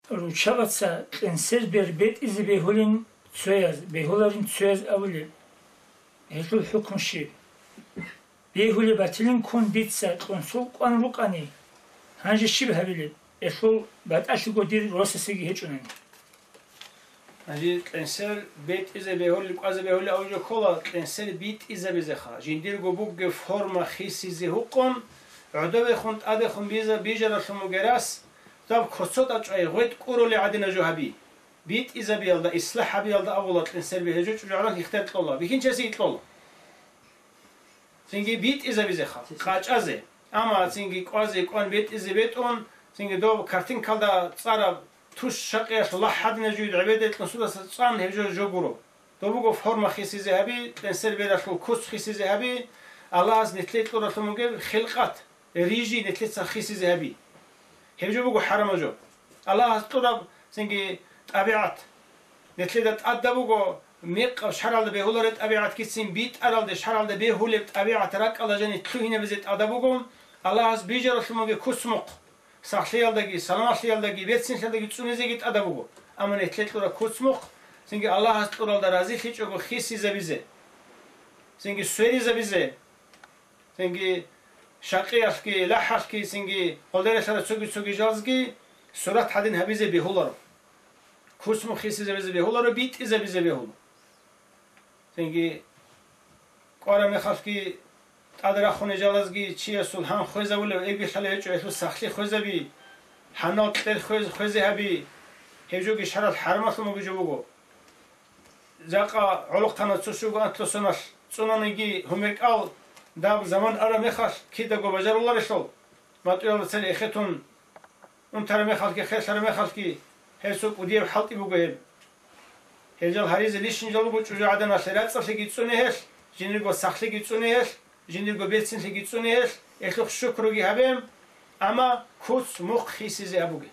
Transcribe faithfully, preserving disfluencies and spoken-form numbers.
Руччабаца кьенсер бер бетӀизе бегьулин цояз, бегьуларин цояз абулеб. Гьелъул хӀукму щиб? Бегьулеб батилин ккун дица кьунсул кӀван рукъани, гьанже щиб гьабилеб? Гьелъул батӀалъиго дир росасеги гьечӀунани. Гьанже кьенсер бетӀизе бегьулин, кӀвазе бегьулин абулеб ккола кьенсер битӀизабизеха. Жиндирго бугеб форма хисизе гьукъун, гӀодовехун тӀадехун биза-, бижаралъун бугеб рас, даб косо тӀачӀвай гъветӀ кӀуроли гӀадина жо гьаби. БитӀизабиялда, ислахӀ гьабиялда абула кьенсер бегьулин, жо чӀужугӀадан ихтияр кьола, бихьинчасе кьола. Цинги битӀизабизеха, къачӀазе. Амма цинги кӀвазе кӀван бетӀизе бетӀун, цинги доб картинкалда цӀараб тус шакъиялъ лахӀадина жуйд гӀебеде кьунсудаса цӀан гьеб жо, жо гуро. Доб буго форма хисизе гьаби, кьенсер бералъул куц хисизе гьаби, Аллагьас нилъее кьуралъун бугеб хилкъат, рижи нилъеца хисизе гьаби. Гьеб жо буго хӀарамаб жо. Аллагьас кьураб цинги тӀабигӀат. Нилъеда тӀадаб буго, мекъаб шаргӀалда бегьулареб тӀабигӀатгицин битӀаралде шаргӀалда бегьулеб тӀабигӀат ракӀалда жаниб лъугьинабизе тӀадаб буго, Аллагьас бижаралъун бугеб куцмухъ, сахлъиялдаги, саламалъиялдаги, берцинлъиялдаги цӀунизеги тӀадаб буго. Амма нилъее кьураб куцмухъ, цинги Аллагьас кьуралда разилъичӀого хисизабизе, цинги сверизабизе, цинги шакъиялъги, лахӀалъги, цинги гъолдералъара цоги-цоги жалазги сурат гьадин гьабизе бегьуларо. Куцмухъ хисизабизе бегьуларо, битӀизабизе бегьула. Цинги кӀвара мехалъги тӀаде рахунел жалазги чиясул гьан хвезабулеб эбги лъалеб гьечӀо, гьелъул сахлъи хвезаби, гьанал кьер хвез-, хвезе гьаби, гьеб жоги шаргӀалъ хӀарамалъун бугеб жо буго. Жакъа гӀолохъанав цо щуго анлъго соналъ цӀунаниги гьумер кӀал, даб заман араб мехалъ кидаго бажаруларелъул, матӀуялда цел эхетун унтараб мехалъги, херлъараб мехалъги, гьеб цо кӀудияб хӀалтӀи буго гьеб. Гьел жал гьаризе лишин жал буго чӀужугӀаданалъе рацӀцӀалъиги цӀуне гьелъ, жиндирго сахлъиги цӀуне гьелъ, жиндирго берцинлъиги цӀуне гьелъ, гьелъухъ шукруги гьабе, амма куц мухъ хисизе абуге.